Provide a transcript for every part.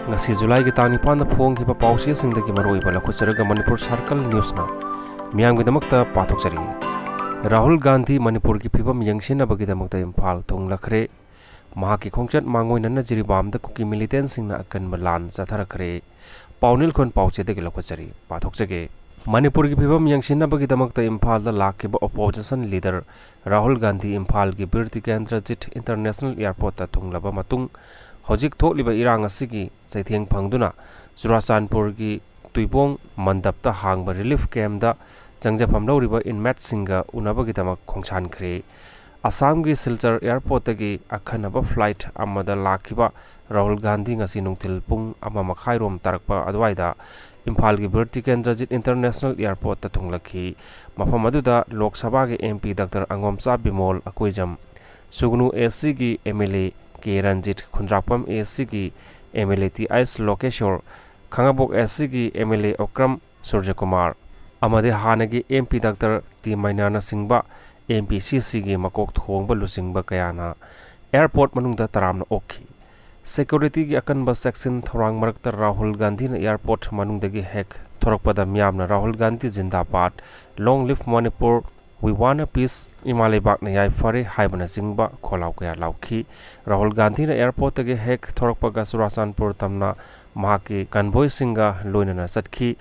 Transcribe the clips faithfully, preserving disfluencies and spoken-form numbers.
ꯉꯁꯤ ꯖꯨꯂꯥꯏꯒꯤ ꯇꯥꯡ ꯅꯤꯄꯥꯟꯗ ꯐꯣꯡꯈꯤꯕ ꯄꯥꯎꯆꯦꯁꯤꯡꯗꯒꯤ ꯃꯔꯨꯑꯣꯏꯕ ꯂꯧꯈꯠꯆꯔꯒ ꯃꯅꯤꯄꯨꯔ ꯁꯥꯔꯀꯜ ꯅ꯭ꯌꯨꯁꯅ ꯃꯤꯌꯥꯝꯒꯤꯗꯃꯛꯇ ꯄꯥꯊꯣꯛꯆꯔꯤ꯫ ꯔꯥꯍꯨꯜ ꯒꯥꯟꯙꯤ ꯃꯅꯤꯄꯨꯔꯒꯤ ꯐꯤꯕꯝ ꯌꯦꯡꯁꯤꯟꯅꯕꯒꯤꯗꯃꯛꯇ ꯏꯝꯐꯥꯜ ꯊꯨꯡꯂꯈ꯭ꯔꯦ꯫ ꯃꯍꯥꯛꯀꯤ ꯈꯣꯡꯆꯠ ꯃꯥꯡꯑꯣꯏꯅꯅ ꯖꯤꯔꯤꯕꯥꯝꯗ ꯀꯨꯀꯤ ꯃꯤꯂꯤꯇꯦꯟꯁꯤꯡꯅ ꯑꯀꯟꯕ ꯂꯥꯟ ꯆꯠꯊꯔꯛꯈ꯭ꯔꯦ꯫ ꯄꯥꯎꯅꯤꯜꯈꯣꯟ ꯄꯥꯎꯆꯦꯗꯒꯤ ꯂꯧꯈꯠꯆꯔꯤ꯫ ꯄꯥꯊꯣꯛꯆꯒꯦ꯫ ꯃꯅꯤꯄꯨꯔꯒꯤ ꯐꯤꯕꯝ ꯌꯦꯡꯁꯤꯟꯅꯕꯒꯤꯗꯃꯛꯇ ꯏꯝꯐꯥꯜꯗ ꯂꯥꯛꯈꯤꯕ ꯑꯣꯄꯣꯖꯤꯁꯟ ꯂꯤꯗꯔ ꯔꯥꯍꯨꯜ ꯒꯥꯟꯙꯤ ꯏꯝꯐꯥꯜꯒꯤ ꯕꯤꯔ ꯇꯤꯀꯦꯟꯗ꯭ꯔꯖꯤꯠ ꯏꯟꯇꯔꯅꯦꯁꯅꯦꯜ ꯑꯦꯌꯔꯄꯣꯔꯠꯇ ꯊꯨꯡꯂꯕ ꯃꯇꯨꯡ, ꯍꯧꯖꯤꯛ ꯊꯣꯛꯂꯤꯕ ꯏꯔꯥꯡ ꯑꯁꯤꯒꯤ ꯆꯩꯊꯦꯡ ꯐꯪꯗꯨꯅ ꯆꯨꯔꯥꯆꯥꯟꯄꯨꯔꯒꯤ ꯇꯨꯏꯕꯣꯡ ꯃꯟꯗꯞꯇ ꯍꯥꯡꯕ ꯔꯤꯂꯤꯐ ꯀꯦꯝꯞꯇ ꯆꯪꯖꯐꯝ ꯂꯧꯔꯤꯕ ꯏꯟꯃꯦꯠꯁꯤꯡꯒ ꯎꯅꯕꯒꯤꯗꯃꯛ ꯈꯣꯡꯁꯥꯟꯈ꯭ꯔꯦ꯫ ꯑꯁꯥꯝꯒꯤ ꯁꯤꯜꯆꯔ ꯑꯦꯌꯔꯄꯣꯔꯠꯇꯒꯤ ꯑꯈꯟꯅꯕ ꯐ꯭ꯂꯥꯏꯠ ꯑꯃꯗ ꯂꯥꯛꯈꯤꯕ ꯔꯥꯍꯨꯜ ꯒꯥꯟꯙꯤ ꯉꯁꯤ ꯅꯨꯡꯊꯤꯜ ꯄꯨꯡ ꯑꯃ ꯃꯈꯥꯏꯔꯣꯝ ꯇꯥꯔꯛꯄ ꯑꯗꯨꯋꯥꯏꯗ ꯏꯝꯐꯥꯜꯒꯤ ꯕꯤꯔ ꯇꯤꯀꯦꯟꯗ꯭ꯔꯖꯤꯠ ꯏꯟꯇꯔꯅꯦꯁꯅꯦꯜ ꯑꯦꯌꯔꯄꯣꯔꯠꯇ ꯊꯨꯡꯂꯛꯈꯤ꯫ ꯃꯐꯝ ꯑꯗꯨꯗ ꯂꯣꯛ ꯁꯚꯥꯒꯤ M P doctor ꯑꯉꯣꯝꯆꯥ Bimol Akoijam, ꯁꯨꯒꯅꯨ ꯑꯦ ꯁꯤꯒꯤ M L A K Ranjit, ꯈꯨꯟꯗ꯭ꯔꯥꯛꯄꯝ ꯑꯦ ꯁꯤꯒꯤ ꯑꯦꯝ ꯑꯦꯜ ꯑꯦ ꯇꯤ ꯑꯩꯁ ꯂꯣꯀꯦꯁꯣꯔ, ꯈꯥꯉꯕꯣꯛ ꯑꯦ ꯁꯤꯒꯤ M L A Okram Surjakumar ꯑꯃꯗꯤ ꯍꯥꯟꯅꯒꯤ ꯑꯦꯝ ꯄꯤ ꯗꯥꯛꯇꯔ ꯇꯤ ꯃꯩꯅꯥꯅꯆꯤꯡꯕ ꯑꯦꯝ ꯄꯤ ꯁꯤ ꯁꯤꯒꯤ ꯃꯀꯣꯛ ꯊꯣꯡꯕ ꯂꯨꯆꯤꯡꯕ ꯀꯌꯥꯅ ꯑꯦꯌꯔꯄꯣꯔꯠ ꯃꯅꯨꯡꯗ ꯇꯔꯥꯝꯅ ꯑꯣꯛꯈꯤ꯫ ꯁꯦꯀ꯭ꯌꯨꯔꯤꯇꯤꯒꯤ ꯑꯀꯟꯕ ꯆꯦꯛꯁꯤꯟ ꯊꯧꯔꯥꯡ ꯃꯔꯛꯇ ꯔꯥꯍꯨꯜ ꯒꯥꯟꯙꯤꯅ ꯑꯦꯌꯔꯄꯣꯔꯠ ꯃꯅꯨꯡꯗꯒꯤ ꯍꯦꯛ ꯊꯣꯔꯛꯄꯗ ꯃꯤꯌꯥꯝꯅ "Rahul Gandhi ꯖꯤꯟꯗꯥꯕꯥꯗ, Long live Manipur, We want a peace, ꯏꯃꯥ ꯂꯩꯕꯥꯛꯅ ꯌꯥꯏꯐꯔꯦ" ꯍꯥꯏꯕꯅꯆꯤꯡꯕ ꯈꯣꯜꯂꯥꯎ ꯀꯌꯥ ꯂꯥꯎꯈꯤ꯫ ꯔꯥꯍꯨꯜ ꯒꯥꯟꯙꯤꯅ ꯑꯦꯌꯔꯄꯣꯔꯠꯇꯒꯤ ꯍꯦꯛ ꯊꯣꯔꯛꯄꯒ ꯆꯨꯔꯥꯆꯥꯟꯄꯨꯔ ꯇꯝꯅ ꯃꯍꯥꯛꯀꯤ ꯀꯟꯚꯣꯏꯁꯤꯡꯒ ꯂꯣꯏꯅꯅ ꯆꯠꯈꯤ꯫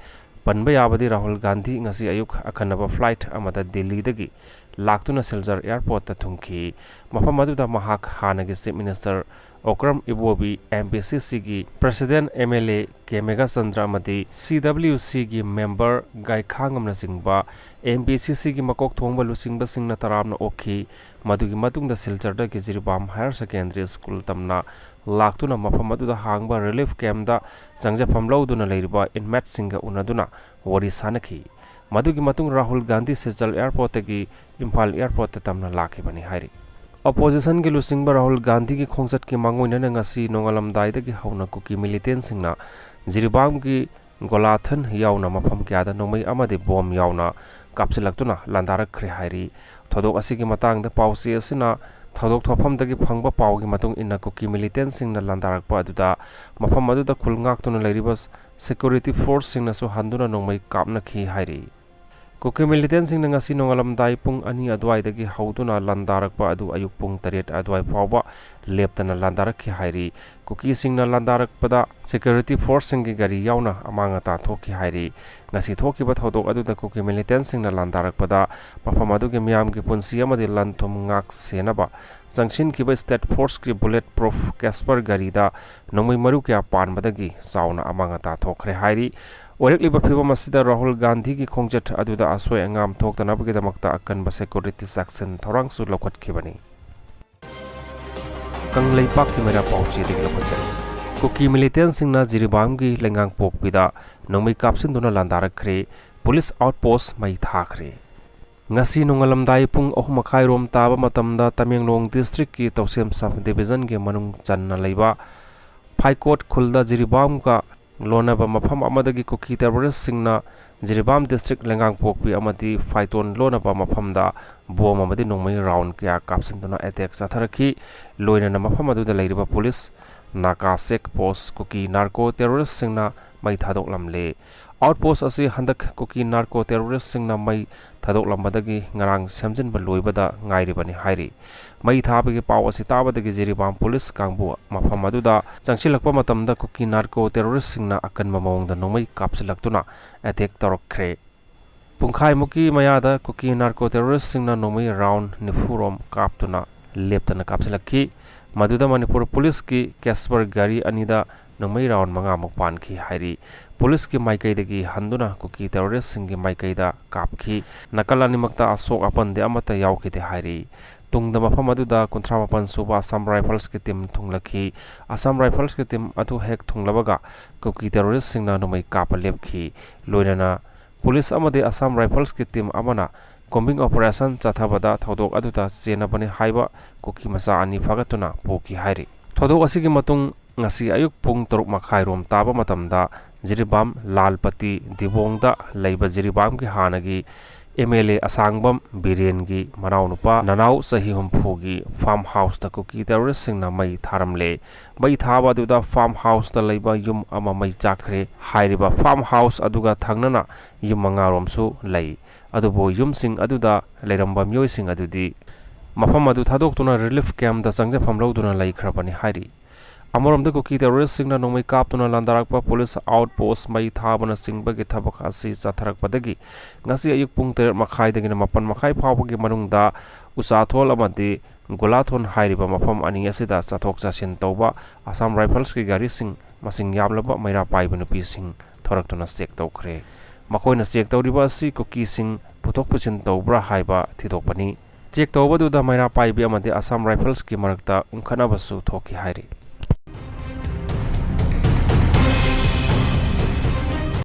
ꯄꯟꯕ ꯌꯥꯕꯗꯤ ꯔꯥꯍꯨꯜ ꯒꯥꯟꯙꯤ ꯉꯁꯤ ꯑꯌꯨꯛ ꯑꯈꯟꯅꯕ ꯐ꯭ꯂꯥꯏꯠ ꯑꯃꯗ ꯗꯤꯜꯂꯤꯗꯒꯤ ꯂꯥꯛꯇꯨꯅ ꯁꯤꯜꯆꯔ ꯑꯦꯌꯔꯄꯣꯔꯠꯇ ꯊꯨꯡꯈꯤ꯫ ꯃꯐꯝ ꯑꯗꯨꯗ ꯃꯍꯥꯛ ꯍꯥꯟꯅꯒꯤ chief minister Okram Ibobi, M P C ꯁꯤꯒꯤ president M L A K Meghachandra ꯑꯃꯗꯤ ꯁꯤ ꯗꯕ꯭ꯂꯤꯎ ꯁꯤꯒꯤ ꯃꯦꯝꯕꯔ ꯒꯥꯏꯈꯥꯉꯝꯅꯆꯤꯡꯕ ꯑꯦꯝ ꯄꯤ ꯁꯤ ꯁꯤꯒꯤ ꯃꯀꯣꯛ ꯊꯣꯡꯕ ꯂꯨꯆꯤꯡꯕꯁꯤꯡꯅ ꯇꯔꯥꯝꯅ ꯑꯣꯛꯈꯤ꯫ ꯃꯗꯨꯒꯤ ꯃꯇꯨꯡꯗ ꯁꯤꯜꯆꯔꯗꯒꯤ ꯖꯤꯔꯤꯕꯥꯝ ꯍꯥꯌꯔ ꯁꯦꯀꯦꯟꯗꯔꯤ ꯁ꯭ꯀꯨꯜ ꯇꯝꯅ ꯂꯥꯛꯇꯨꯅ ꯃꯐꯝ ꯑꯗꯨꯗ ꯍꯥꯡꯕ ꯔꯤꯂꯤꯐ ꯀꯦꯝꯞꯇ ꯆꯪꯖꯐꯝ ꯂꯧꯗꯨꯅ ꯂꯩꯔꯤꯕ ꯏꯟꯃꯦꯠꯁꯤꯡꯒ ꯎꯅꯗꯨꯅ ꯋꯥꯔꯤ ꯁꯥꯅꯈꯤ꯫ ꯃꯗꯨꯒꯤ ꯃꯇꯨꯡ ꯔꯥꯍꯨꯜ ꯒꯥꯟꯙꯤ ꯁꯤꯜꯆꯔ ꯑꯦꯌꯔꯄꯣꯔꯠꯇꯒꯤ ꯏꯝꯐꯥꯜ ꯑꯦꯌꯔꯄꯣꯔꯠꯇ ꯇꯝꯅ ꯂꯥꯛꯈꯤꯕꯅꯤ ꯍꯥꯏꯔꯤ꯫ ꯑꯣꯄꯣꯖꯤꯁꯟꯒꯤ ꯂꯨꯆꯤꯡꯕ ꯔꯥꯍꯨꯜ ꯒꯥꯟꯙꯤꯒꯤ ꯈꯣꯡꯆꯠꯀꯤ ꯃꯥꯡꯑꯣꯏꯅꯅ ꯉꯁꯤ ꯅꯣꯡꯉꯥꯜꯂꯝꯗꯥꯏꯗꯒꯤ ꯍꯧꯅ ꯀꯨꯀꯤ ꯃꯤꯂꯤꯇꯦꯟꯁꯤꯡꯅ ꯖꯤꯔꯤꯕꯥꯝꯒꯤ ꯒꯣꯂꯥꯊꯟ ꯌꯥꯎꯅ ꯃꯐꯝ ꯀꯌꯥꯗ ꯅꯣꯡꯃꯩ ꯑꯃꯗꯤ ꯕꯣꯝ ꯌꯥꯎꯅ ꯀꯥꯞꯁꯤꯜꯂꯛꯇꯨꯅ ꯂꯥꯟꯗꯥꯔꯛꯈ꯭ꯔꯦ ꯍꯥꯏꯔꯤ꯫ ꯊꯧꯗꯣꯛ ꯑꯁꯤꯒꯤ ꯃꯇꯥꯡꯗ ꯄꯥꯎꯆꯦ ꯑꯁꯤꯅ ꯊꯧꯗꯣꯛ ꯊꯣꯛꯐꯝꯗꯒꯤ ꯐꯪꯕ ꯄꯥꯎꯒꯤ ꯃꯇꯨꯡ ꯏꯟꯅ, ꯀꯨꯀꯤ ꯃꯤꯂꯤꯇꯦꯟꯁꯤꯡꯅ ꯂꯥꯟꯗꯥꯔꯛꯄ ꯑꯗꯨꯗ ꯃꯐꯝ ꯑꯗꯨꯗ ꯈꯨꯜ ꯉꯥꯛꯇꯨꯅ ꯂꯩꯔꯤꯕ ꯁꯦꯀ꯭ꯌꯨꯔꯤꯇꯤ ꯐꯣꯔꯁꯁꯤꯡꯅꯁꯨ ꯍꯟꯗꯨꯅ ꯅꯣꯡꯃꯩ ꯀꯥꯞꯅꯈꯤ ꯍꯥꯏꯔꯤ꯫ ꯀꯨꯀꯤ ꯃꯤꯂꯤꯇꯦꯟꯁꯤꯡꯅ ꯉꯁꯤ ꯅꯣꯡꯉꯥꯜꯂꯝꯗꯥꯏ ꯄꯨꯡ ꯑꯅꯤ ꯑꯗꯨꯋꯥꯏꯗꯒꯤ ꯍꯧꯗꯨꯅ ꯂꯥꯟꯗꯥꯔꯛꯄ ꯑꯗꯨ ꯑꯌꯨꯛ ꯄꯨꯡ ꯇꯔꯦꯠ ꯑꯗꯨꯋꯥꯏ ꯐꯥꯎꯕ ꯂꯦꯞꯇꯅ ꯂꯥꯟꯗꯥꯔꯛꯈꯤ ꯍꯥꯏꯔꯤ꯫ ꯀꯨꯀꯤꯁꯤꯡꯅ ꯂꯥꯟꯗꯥꯔꯛꯄꯗ ꯁꯦꯀ꯭ꯌꯨꯔꯤꯇꯤ ꯐꯣꯔꯁꯁꯤꯡꯒꯤ ꯒꯥꯔꯤ ꯌꯥꯎꯅ ꯑꯃꯥꯡ ꯑꯇꯥ ꯊꯣꯛꯈꯤ ꯍꯥꯏꯔꯤ꯫ ꯉꯁꯤ ꯊꯣꯛꯈꯤꯕ ꯊꯧꯗꯣꯛ ꯑꯗꯨꯗ ꯀꯨꯀꯤ ꯃꯤꯂꯤꯇꯦꯟꯁꯤꯡꯅ ꯂꯥꯟꯗꯥꯔꯛꯄꯗ ꯃꯐꯝ ꯑꯗꯨꯒꯤ ꯃꯤꯌꯥꯝꯒꯤ ꯄꯨꯟꯁꯤ ꯑꯃꯗꯤ ꯂꯟ ꯊꯨꯝ ꯉꯥꯛ ꯁꯦꯟꯅꯕ ꯆꯪꯁꯤꯟꯈꯤꯕ ꯁ꯭ꯇꯦꯠ ꯐꯣꯔꯁꯀꯤ ꯕꯨꯂꯦꯠ ꯄ꯭ꯔꯨꯐ ꯀꯦꯁꯄꯔ ꯒꯥꯔꯤꯗ ꯅꯣꯡꯃꯩ ꯃꯔꯨ ꯀꯌꯥ ꯄꯥꯟꯕꯗꯒꯤ ꯆꯥꯎꯅ ꯑꯃꯥꯡ ꯑꯇꯥ ꯊꯣꯛꯈ꯭ꯔꯦ ꯍꯥꯏꯔꯤ꯫ ꯑꯣꯏꯔꯛꯂꯤꯕ ꯐꯤꯕꯝ ꯑꯁꯤꯗ ꯔꯥꯍꯨꯜ ꯒꯥꯟꯙꯤꯒꯤ ꯈꯣꯡꯆꯠ ꯑꯗꯨꯗ ꯑꯁꯣꯏ ꯑꯉꯥꯝ ꯊꯣꯛꯇꯅꯕꯒꯤꯗꯃꯛꯇ ꯑꯀꯟꯕ ꯁꯦꯀ꯭ꯌꯨꯔꯤꯇꯤ ꯆꯦꯛꯁꯤꯟ ꯊꯧꯔꯥꯡꯁꯨ ꯂꯧꯈꯠꯈꯤꯕꯅꯤ꯫ ꯀꯪꯂꯩꯄꯥꯛꯀꯤ ꯃꯩꯔꯥ ꯄꯥꯎꯆꯦꯗꯒꯤ ꯂꯧꯈꯠꯆꯔꯤ꯫ ꯀꯨꯀꯤ ꯃꯤꯂꯤꯇꯦꯟꯁꯤꯡꯅ ꯖꯤꯔꯤꯕꯥꯝꯒꯤ ꯂꯩꯉꯥꯡꯄꯣꯛꯄꯤꯗ ꯅꯣꯡꯃꯩ ꯀꯥꯞꯁꯤꯟꯗꯨꯅ ꯂꯥꯟꯗꯥꯔꯛꯈ꯭ꯔꯦ꯫ ꯄꯨꯂꯤꯁ ꯑꯥꯎꯠꯄꯣꯁ ꯃꯩ ꯊꯥꯈ꯭ꯔꯦ꯫ ꯉꯁꯤ ꯅꯣꯡꯉꯥꯜꯂꯝꯗꯥꯏ ꯄꯨꯡ ꯑꯍꯨꯝ ꯃꯈꯥꯏꯔꯣꯝ ꯇꯥꯕ ꯃꯇꯝꯗ ꯇꯃꯦꯡꯂꯣꯡ ꯗꯤꯁꯇ꯭ꯔꯤꯛꯀꯤ ꯇꯧꯁꯦꯝ ꯁꯕ ꯗꯤꯕꯤꯖꯟꯒꯤ ꯃꯅꯨꯡ ꯆꯟꯅ ꯂꯩꯕ ꯐꯥꯏꯀꯣꯠ ꯈꯨꯜꯗ ꯖꯤꯔꯤꯕꯥꯝꯒ ꯂꯣꯟꯅꯕ ꯃꯐꯝ ꯑꯃꯗꯒꯤ ꯀꯨꯀꯤ ꯇꯦꯔꯣꯔꯤꯁꯁꯤꯡꯅ ꯖꯤꯔꯤꯕꯥꯝ ꯗꯤꯁꯇ꯭ꯔꯤꯛ ꯂꯩꯉꯥꯡꯄꯣꯛꯄꯤ ꯑꯃꯗꯤ ꯐꯥꯏꯇꯣꯟ ꯂꯣꯟꯅꯕ ꯃꯐꯝꯗ ꯕꯣꯝ ꯑꯃꯗꯤ ꯅꯣꯡꯃꯩ ꯔꯥꯎꯟ ꯀꯌꯥ ꯀꯥꯞꯁꯤꯟꯗꯨꯅ ꯑꯦꯇꯦꯛ ꯆꯠꯊꯔꯛꯈꯤ꯫ ꯂꯣꯏꯅꯅ ꯃꯐꯝ ꯑꯗꯨꯗ ꯂꯩꯔꯤꯕ ꯄꯨꯂꯤꯁ, ꯅꯥꯀꯥ ꯆꯦꯛ ꯄꯣꯁ, ꯀꯨꯀꯤ ꯅꯥꯔꯀꯣ ꯇꯦꯔꯣꯔꯤꯁꯁꯤꯡꯅ ꯃꯩ ꯊꯥꯗꯣꯛꯂꯝꯂꯦ꯫ ꯑꯥꯎꯠꯄꯣꯁ ꯑꯁꯤ ꯍꯟꯗꯛ ꯀꯨꯀꯤ ꯅꯥꯔꯀꯣ ꯇꯦꯔꯣꯔꯤꯁꯁꯤꯡꯅ ꯃꯩ ꯊꯥꯗꯣꯛꯂꯝꯕꯗꯒꯤ ꯉꯔꯥꯡ ꯁꯦꯝꯖꯤꯟꯕ ꯂꯣꯏꯕꯗ ꯉꯥꯏꯔꯤꯕꯅꯤ ꯍꯥꯏꯔꯤ꯫ ꯃꯩ ꯊꯥꯕꯒꯤ ꯄꯥꯎ ꯑꯁꯤ ꯇꯥꯕꯗꯒꯤ ꯖꯤꯔꯤꯕꯥꯝ ꯄꯨꯂꯤꯁ ꯀꯥꯡꯕꯨ ꯃꯐꯝ ꯑꯗꯨꯗ ꯆꯪꯁꯤꯜꯂꯛꯄ ꯃꯇꯝꯗ ꯀꯨꯀꯤ ꯅꯥꯔꯀꯣ ꯇꯦꯔꯣꯔꯤꯁꯁꯤꯡꯅ ꯑꯀꯟꯕ ꯃꯑꯣꯡꯗ ꯅꯣꯡꯃꯩ ꯀꯥꯞꯁꯤꯜꯂꯛꯇꯨꯅ ꯑꯦꯇꯦꯛ ꯇꯧꯔꯛꯈ꯭ꯔꯦ꯫ ꯄꯨꯡꯈꯥꯏꯃꯨꯛꯀꯤ ꯃꯌꯥꯗ ꯀꯨꯀꯤ ꯅꯥꯔꯀꯣ ꯇꯦꯔꯣꯔꯤꯁꯁꯤꯡꯅ ꯅꯣꯡꯃꯩ ꯔꯥꯎꯟ ꯅꯤꯐꯨ ꯔꯣꯝ ꯀꯥꯞꯇꯨꯅ ꯂꯦꯞꯇꯅ ꯀꯥꯞꯁꯤꯜꯂꯛꯈꯤ꯫ ꯃꯗꯨꯗ ꯃꯅꯤꯄꯨꯔ ꯄꯨꯂꯤꯁꯀꯤ ꯀꯦꯁꯄꯔ ꯒꯥꯔꯤ ꯑꯅꯤꯗ ꯅꯣꯡꯃꯩ ꯔꯥꯎꯟ ꯃꯉꯥꯃꯨꯛ ꯄꯥꯟꯈꯤ ꯍꯥꯏꯔꯤ꯫ ꯄꯨꯂꯤꯁꯀꯤ ꯃꯥꯏꯀꯩꯗꯒꯤ ꯍꯟꯗꯨꯅ ꯀꯨꯀꯤ ꯇꯦꯔꯣꯔꯤꯁꯁꯤꯡꯒꯤ ꯃꯥꯏꯀꯩꯗ ꯀꯥꯞꯈꯤ꯫ ꯅꯥꯀꯜ ꯑꯅꯤꯃꯛꯇ ꯑꯁꯣꯛ ꯑꯄꯟꯗꯤ ꯑꯃꯠꯇ ꯌꯥꯎꯈꯤꯗꯦ ꯍꯥꯏꯔꯤ꯫ ꯇꯨꯡꯗ ꯃꯐꯝ ꯑꯗꯨꯗ ꯀꯨꯟꯊ꯭ꯔꯥ ꯃꯥꯄꯟ ꯁꯨꯕ ꯑꯁꯥꯝ ꯔꯥꯏꯐꯜꯁꯀꯤ ꯇꯤꯝ ꯊꯨꯡꯂꯈꯤ꯫ ꯑꯁꯥꯝ ꯔꯥꯏꯐꯜꯁꯀꯤ ꯇꯤꯝ ꯑꯗꯨ ꯍꯦꯛ ꯊꯨꯡꯂꯕꯒ ꯀꯨꯀꯤ ꯇꯦꯔꯣꯔꯤꯁꯁꯤꯡꯅ ꯅꯣꯡꯃꯩ ꯀꯥꯞꯄ ꯂꯦꯞꯈꯤ꯫ ꯂꯣꯏꯅꯅ ꯄꯨꯂꯤꯁ ꯑꯃꯗꯤ ꯑꯁꯥꯝ ꯔꯥꯏꯐꯜꯁꯀꯤ ꯇꯤꯝ ꯑꯃꯅ ꯀꯣꯝꯕꯤꯡ ꯑꯣꯄꯔꯦꯁꯟ ꯆꯠꯊꯕꯗ ꯊꯧꯗꯣꯛ ꯑꯗꯨꯗ ꯆꯦꯟꯅꯕꯅꯤ ꯍꯥꯏꯕ ꯀꯨꯀꯤ ꯃꯆꯥ ꯑꯅꯤ ꯐꯥꯒꯠꯇꯨꯅ ꯄꯨꯈꯤ ꯍꯥꯏꯔꯤ꯫ ꯊꯧꯗꯣꯛ ꯑꯁꯤꯒꯤ ꯃꯇꯨꯡ ꯉꯁꯤ ꯑꯌꯨꯛ ꯄꯨꯡ ꯇꯔꯨꯛ ꯃꯈꯥꯏꯔꯣꯝ ꯇꯥꯕ ꯃꯇꯝꯗ ꯖꯤꯔꯤꯕꯥꯝ ꯂꯥꯜꯄꯇꯤ ꯗꯤꯕꯣꯡꯗ ꯂꯩꯕ ꯖꯤꯔꯤꯕꯥꯝꯒꯤ ꯍꯥꯟꯅꯒꯤ ꯑꯦꯝ ꯑꯦꯜ ꯑꯦ ꯑꯁꯥꯡꯕꯝ ꯕꯤꯔꯦꯟꯒꯤ ꯃꯅꯥꯎꯅꯨꯄꯥ ꯅꯅꯥꯎ ꯆꯍꯤ ꯍꯨꯝꯐꯨꯒꯤ farm house ꯇ ꯀꯨꯀꯤ terrorist ꯁꯤꯡꯅ ꯃꯩ ꯊꯥꯔꯝꯂꯦ꯫ ꯃꯩ ꯊꯥꯕ ꯑꯗꯨꯗ farm house ꯇ ꯂꯩꯕ ꯌꯨꯝ ꯑꯃ ꯃꯩ ꯆꯥꯛꯈ꯭ꯔꯦ꯫ ꯍꯥꯏꯔꯤꯕ farm house ꯑꯗꯨꯒ ꯊꯪꯅꯅ ꯌꯨꯝ ꯃꯉꯥꯔꯣꯝꯁꯨ ꯂꯩ꯫ ꯑꯗꯨꯕꯨ ꯌꯨꯝꯁꯤꯡ ꯑꯗꯨꯗ ꯂꯩꯔꯝꯕ ꯃꯤꯑꯣꯏꯁꯤꯡ ꯑꯗꯨꯗꯤ ꯃꯐꯝ ꯑꯗꯨ ꯊꯥꯗꯣꯛꯇꯨꯅ relief camp ꯇ ꯆꯪꯖꯐꯝ ꯂꯧꯗꯨꯅ ꯂꯩꯈ꯭ꯔꯕꯅꯤ ꯍꯥꯏꯔꯤ꯫ ꯑꯃꯔꯣꯝꯗ ꯀꯨꯀꯤ terrorist ꯁꯤꯡꯅ ꯅꯣꯡꯃꯩ ꯀꯥꯞꯇꯨꯅ ꯂꯥꯟꯗꯥꯔꯛꯄ police outpost ꯃꯩ ꯊꯥꯕꯅꯆꯤꯡꯕꯒꯤ ꯊꯕꯛ ꯑꯁꯤ ꯆꯠꯊꯔꯛꯄꯗꯒꯤ ꯉꯁꯤ ꯑꯌꯨꯛ ꯄꯨꯡ ꯇꯔꯦꯠ ꯃꯈꯥꯏꯗꯒꯤꯅ ꯃꯥꯄꯟ ꯃꯈꯥꯏ ꯐꯥꯎꯕꯒꯤ ꯃꯅꯨꯡꯗ ꯎꯆꯥꯊꯣꯜ ꯑꯃꯗꯤ ꯒꯨꯂꯥꯊꯣꯟ ꯍꯥꯏꯔꯤꯕ ꯃꯐꯝ ꯑꯅꯤ ꯑꯁꯤꯗ ꯆꯠꯊꯣꯛ ꯆꯠꯁꯤꯟ ꯇꯧꯕ Assam Rifles ꯀꯤ ꯒꯥꯔꯤꯁꯤꯡ ꯃꯁꯤꯡ ꯌꯥꯝꯂꯕ ꯃꯩꯔꯥ ꯄꯥꯏꯕ ꯅꯨꯄꯤꯁꯤꯡ ꯊꯣꯔꯛꯇꯨꯅ check ꯇꯧꯈ꯭ꯔꯦ꯫ ꯃꯈꯣꯏꯅ check ꯇꯧꯔꯤꯕ ꯑꯁꯤ ꯀꯨꯀꯤꯁꯤꯡ ꯄꯨꯊꯣꯛ ꯄꯨꯁꯤꯟ ꯇꯧꯕ꯭ꯔꯥ ꯍꯥꯏꯕ ꯊꯤꯗꯣꯛꯄꯅꯤ꯫ Check ꯇꯧꯕꯗꯨꯗ ꯃꯩꯔꯥ ꯄꯥꯏꯕꯤ ꯑꯃꯗꯤ Assam Rifles ꯀꯤ ꯃꯔꯛꯇ ꯎꯪꯈꯠꯅꯕꯁꯨ ꯊꯣꯛꯈꯤ ꯍꯥꯏꯔꯤ꯫